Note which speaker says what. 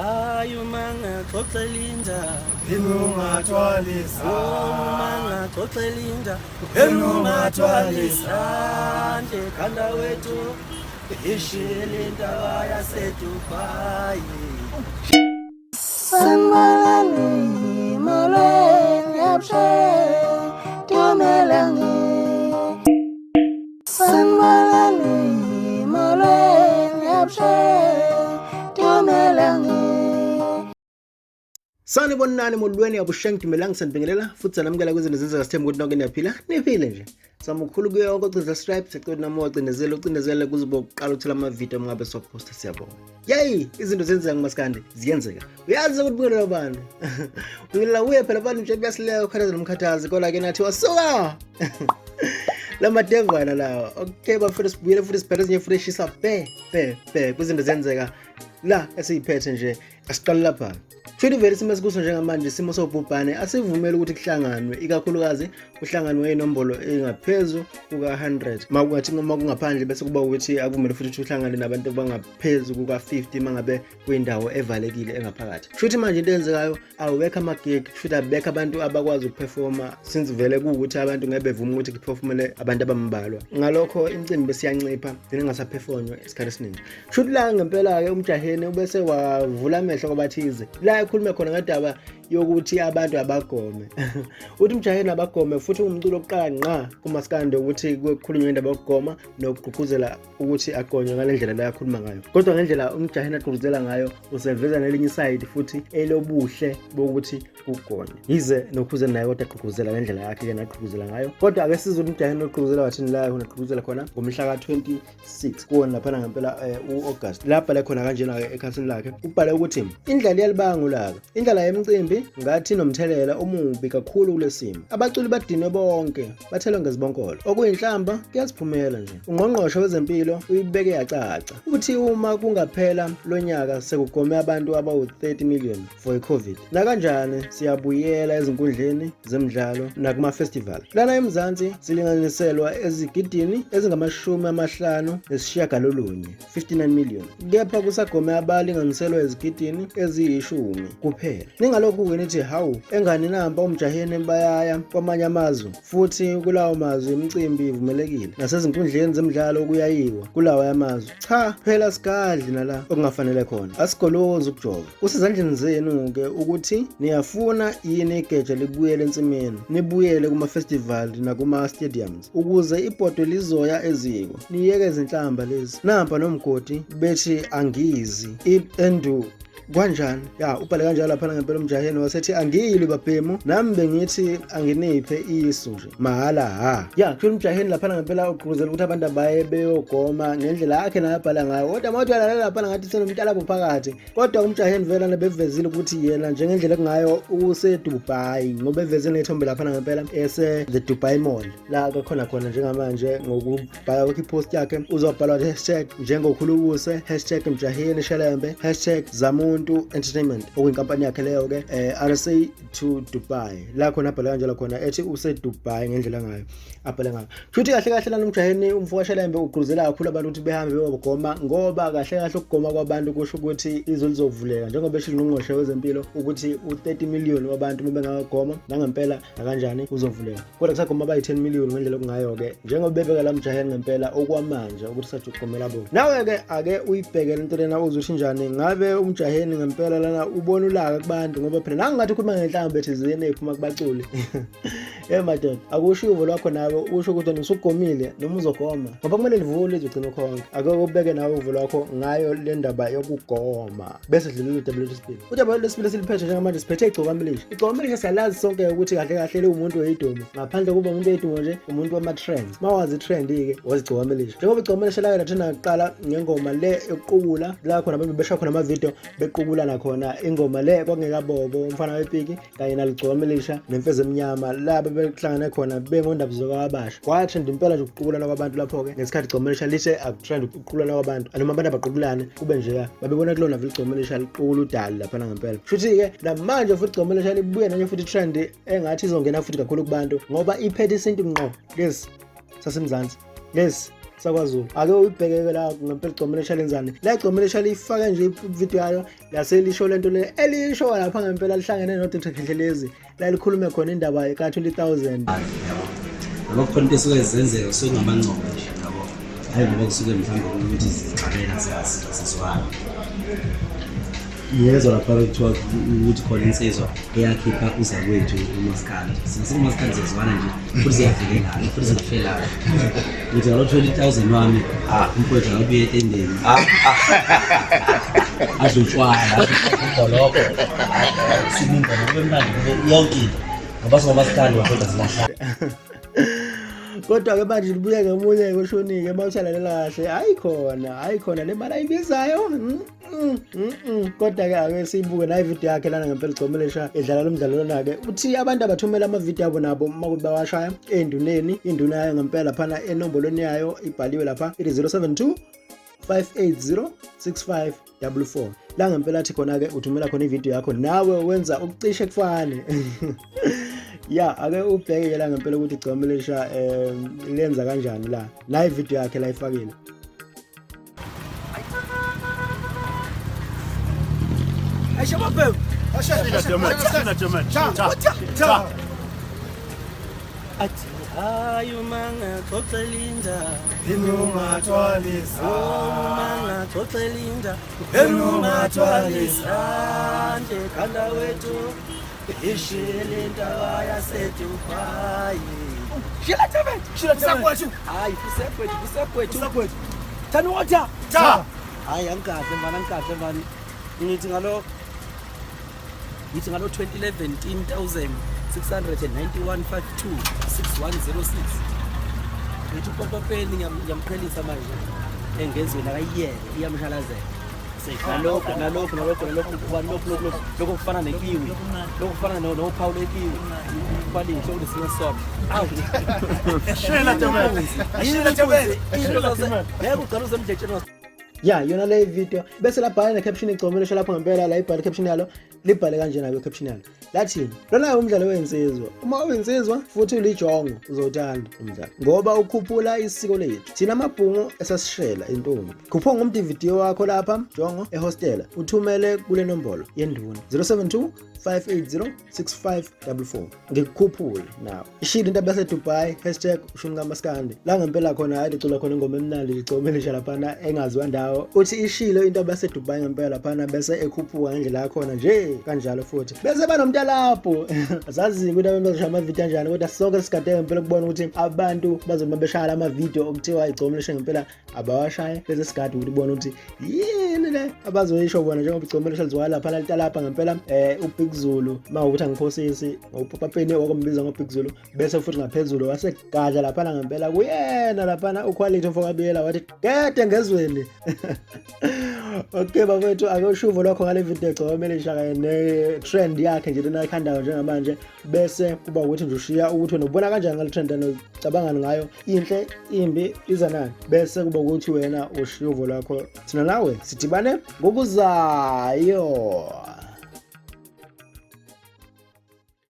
Speaker 1: Hayi uma ngaxoxela indaba,
Speaker 2: Phela ungathwalisa.
Speaker 1: Uma ngaxoxela indaba,
Speaker 2: Phela ungathwalisa.
Speaker 1: Nje khanda wethu ishile intaba yaseDubai.
Speaker 3: Sanibonani, molweni, abusheni, dumelang. Sanibonani, molweni, abusheni, dumelang.
Speaker 4: Sanibonani, molweni, avuxeni, dumelang, sanibingelela futhi sanamukela kwizinto zenzeka. Sithemba ukuthi nonke niyaphila, niphile nje. Samukhulu kuyo yonke ocinza subscribe, sicela noma wacindezela ucindezele kuze uqala uthola amavidiyo uma siwaphosta. Siyabonga. Yeyi, izinto zenzeka kumaskandi, ziyenzeka. Uyazi ukuthi ubingelela bani? Ubingelela uye phela abantu nje kuyasileyo ukhathaza nomkhathazi, kodwa ke nathi wasuka lamadevana lawa. Okay bafethu, sibuyele futhi siphethe ezinye futhi eshisa pe pe pe kwizinto zenzeka la esiyiphethe nje. Asiqale lapha. Futhi vele isimo esikuso njengamanje, isimo sobhubhane, asivumeli ukuthi kuhlanganwe, ikakhulukazi kuhlanganwe inombolo engaphezu kuka-100. Uma kungathi uma kungaphandle bese kuba ukuthi akuvumeli futhi ukuthi uhlangane nabantu abangaphezu kuka-50 uma ngabe kuyindawo evalekile engaphakathi. Futhi manje into eyenzekayo, awekho ama-gig, futhi abekho abantu abakwazi ukuperforma, since vele kuwukuthi abantu ngeke bevume ukuthi kuperformele abantu abambalwa. Ngalokho imicimbi besiyancipha, gcine ingasaperfornywa isikhathi esiningi. Shuthi la ngempela-ke umjaheni ubese wavula amehlo kwabathize la ekhulume khona ngendaba yokuthi abantu abagome. Uthi umjaheni abagome, futhi umculo okuqala ngqa kumaskandi ukuthi kukhulunywe indaba yokugoma nokugqugquzela ukuthi agonywe ngale ndlela la akhuluma ngayo. Kodwa ngendlela umjaheni agqugquzela ngayo, useveza nelinye isayidi futhi elobuhle bokuthi kugonywe, yize nokhuze naye kodwa agqugquzela ngendlela yakhe-ke nagqugquzela ngayo. Kodwa ake sizwe umjaheni ogqugquzela wathini la khona agqugquzela khona ngomhla ka-26 kuwona laphana ngempela u-August, la abhale khona kanjena-ke ekhasini lakhe. Ubhale ukuthi indlala iyalibanga ulaka, indlala yemicimbi ngathi inomthelela omubi kakhulu kulesimo. Abaculi badinwe bonke, bathelwe ngezibonkolo, okuyinhlamba kuyaziphumela nje. Ungqongqoshe wezempilo uyibeke yacaca, uthi uma kungaphela lonyaka sekugome abantu abawu-30 million for i-COVID, nakanjani siyabuyela ezinkundleni zemidlalo nakuma-festival. Lana eMzansi silinganiselwa ezigidini ezingama-59, 59 million, kepha kusagome abalinganiselwa ezigidini eziyishumi kuphela. Ningalokhu-ke nithi hawu, engani nampa umjaheni bayaya kwamanye amazwe, futhi kulawo mazwe imicimbi ivumelekile, nasezinkundleni zemidlalo kuyayiwa kulawa amazwe. Cha phela, sigadli nala okungafanele khona, asigolozi ukujova. Kusezandleni zenu-ke ukuthi niyafuna yini igeja libuyele ensimini, nibuyele kuma-festival nakuma-stadiums ukuze ibhodwe lizoya eziko. Niyeke izinhlamba lezi, nampa nomgodi bethi angizi endu kanjani ya. Ubhale kanjalo laphana ngempela umjaheni, wasethi angiyilwi babhemu, nami bengithi anginiphe isu nje mahhala. Ha ya, kusho umjaheni laphana ngempela ugqugquzela ukuthi abantu abaye beyogoma ngendlela yakhe naye abhala ngayo. Kodwa uma uthi uyalalela laphana ngathi senomntalabo phakathi. Kodwa umjaheni vele bevezile ukuthi yena njengendlela kungayo useDubai, ngoba eveze nethombe laphana ngempela ese the Dubai Mall la kakhona khona njengamanje. Ngokubhala kwakhe ipost yakhe, uzobhala wathi #njengokhulubuse, #MjaheniShelembe, #ZamuntuEntertainment, okuyinkampani yakhe leyo-ke, RSA to Dubai, la khona abhale kanjalo khona ethi useDubai ngendlela ngayo abhale ngayo. Futhi kahle kahle lana umjaheni umfo kaShelembe ugqugquzela kakhulu abantu ukuthi behambe beyogoma, ngoba kahle kahle ukugoma kwabantu kusho ukuthi izwe lizovuleka, njengoba esho ingqongqoshe wezempilo ukuthi u-30 million wabantu uma bengagoma nangempela nakanjani uzovuleka. Kodwa kusagoma abayi-10 million ngendlela okungayo-ke, njengoba bebeka la mjaheni ngempela okwamanje ukuthi sathi ugomela bona. Nawe-ke ake uyibheke lento lena, uze njani, ngabe umjaheni ngempela lana ubona ulaka kubantu? Ngoba phela nangingathi ukhuluma ngenhlamba ethizeni ephuma kubaculi. Ye madoda, akusho uvo lwakho nawe, usho ukuthi wena usugomile noma uzogoma, ngoba kumele livule izogcina ukhonke. Ake ubeke nawe uvo lwakho ngayo le ndaba yokugoma, bese dlulile udaba lwethu sibili. Udaba lwesibili siliphethe njengamanje, siphethe iGcokama Elisha. IGcokama Elisha siyalazi sonke ukuthi kahle kahle liwumuntu weyidumo, ngaphandle kuba umuntu weyidumo nje, umuntu wama-trends. Uma wazi i-trend-ke, wazi iGcokama Elisha. Njengoba iGcokama Elisha lake lathanda kuqala ngengoma le yokuqukula, la khona abantu besha khona amavidiyo bequkulana khona, ingoma le kwakungekabobo umfana wepiki kanye naligcokama elisha nemfezi emnyama, la bebehlangane khona bengondaba zokwabasha. Kwatrend impela nje ukuqukulana kwabantu lapho-ke ngesikhathi igcokama elisha lishe akutrend ukuqukulana kwabantu, noma abantu abaqulane kube njeya babebona kulona vele igcokama elisha liqukula udali laphana ngempela. Shuthi-ke namanje futhi igcokama elisha libuye nenye futhi trend engathi izongena futhi kakhulu kubantu, ngoba iphethe isintu ngqo lesi sasemzansi lesi. sakwaZulu. Ake uyibheke-ke la ngempela igcokama elisha lenzani. La igcokama elisha lifake nje ividiyo yayo lase lisho lento le elisho lapha ngempela lihlangene no-Dr Khehlelezi la likhulume khona indaba ka-20,000.
Speaker 5: Yabo khona into esuke zenzeka kusuke kungamancomo nje yabo. Hayi ngoba kusuke mhlawumbe ukuthi sizixabela siyazizwana. Ngiyezwa lapha kuthiwa ukuthi khona insizwa eyakhipha uzakwethu umaskandi. Sina umaskandi siyazwana nje futhi siyavikelana futhi siyafelana. Ngithi ngalo 20,000 wami umfowethu akabuye etendeni. Adle utshwala, ubholoko. Siningoma kube mnandi kube yonke into. Ngoba singomaskandi madoda silahla.
Speaker 4: Kodwa-ke manje libuye ngemunye kushonike uma usalalela kahle, hayi khona, hayi khona le mali ayibizayo. Kodwa-ke ake siyibuke nayo ividiyo yakhe lana ngempela igcokama elisha edlala lo mdlalo lona-ke. Uthi abantu abathumela amavidiyo abo nabo uma kuthi bawashaya enduneni, induna yayo ngempela laphana enombolweni yayo ibhaliwe lapha ithi 072 580 6544. La ngempela athi khona-ke uthumela khona ividiyo yakho nawe wenza ukucishe kufane. Ya, ake ubheke-ke la ngempela ukuthi igcokama elisha lenza kanjani la. La ividiyo yakhe la ifakile.
Speaker 1: Athi hayi uma ngaxoxela indaba,
Speaker 2: Inungathwalisa.
Speaker 1: uma ngaxoxela indaba,
Speaker 2: Enungathwalisa.
Speaker 1: nje khanda wethu ishile intaba yaseDubai. Shila Tebet,
Speaker 2: Shila Tebet.
Speaker 1: Hayi kusekwethu, kusekwethu.
Speaker 2: Kusekwethu.
Speaker 1: Thani water.
Speaker 2: Cha.
Speaker 1: Hayi angikahle mfana, angikahle mfana. Ngithi ngalo 2011 10691 52 6106. Ngithi upopopeni ngiyamqhelisa manje engezweni akayiyeke iyamshalazela. Nalokho nalokho nalokho nalokho lokho lokho lokho kufana nekiwi, lokho kufana nophawu lwekiwi, quality okunesinye. Awu.
Speaker 2: Shila Tebet. Shila Tebet.
Speaker 1: Into ngeke ugcine usemdletsheni.
Speaker 4: Ya, yona le video bese labhala ne-caption igcokama elisha lapho ngempela la ibhale caption yalo, libhale kanjena ke caption yalo lathi lona umdlalo wensizwa, uma uyinsizwa futhi ulijongo uzowuthanda umdlalo ngoba ukhuphula isiko lethu thina amabhungu esasishela intombi. Khupha ngomdividiyo wakho lapha jongo ehostela uthumele kule nombolo yenduna 072 580 6544 ngikukhuphule nawe. Ishilo intaba yaseDubai #ushuni kamaskandi. La ngempela khona hayi licula khona ingoma emnandi ligcokama elisha laphana engaziwa ndawo. Uthi ishilo intaba yaseDubai ngempela laphana bese ekhuphuka ngendlela yakhona nje kanjalo futhi bese banomntalapho. Asazi ukuthi abantu bazoshaya amavidiyo anjani, kodwa sonke sigade ngempela ukubona ukuthi abantu bazobe beshaya amavidiyo okuthiwa igcokama elisha ngempela abawashaye, bese sigade ukuthi ubone ukuthi yini le abazoyisho bona njengoba igcokama elisha lizwakala laphana litalapha ngempela. UBig Zulu uma ukuthi angiphosisi ngopapapeni wakumbiza ngoBig Zulu, bese futhi ngaphezulu wasegadla laphana ngempela kuyena laphana uQuality mfokabiyela wathi gede ngezweni. Okay bafethu, ake ushuvo lwakho ngale video egcokama elisha kanye ne-trend yakhe nje lena ayikhandayo njengamanje, bese kuba ukuthi nje ushiya ukuthi wena ubona kanjani ngale trend ocabangani ngayo, inhle, imbi, iza nani, bese kuba ukuthi wena ushiya uvo lwakho. Thina nawe sidibane ngokuzayo.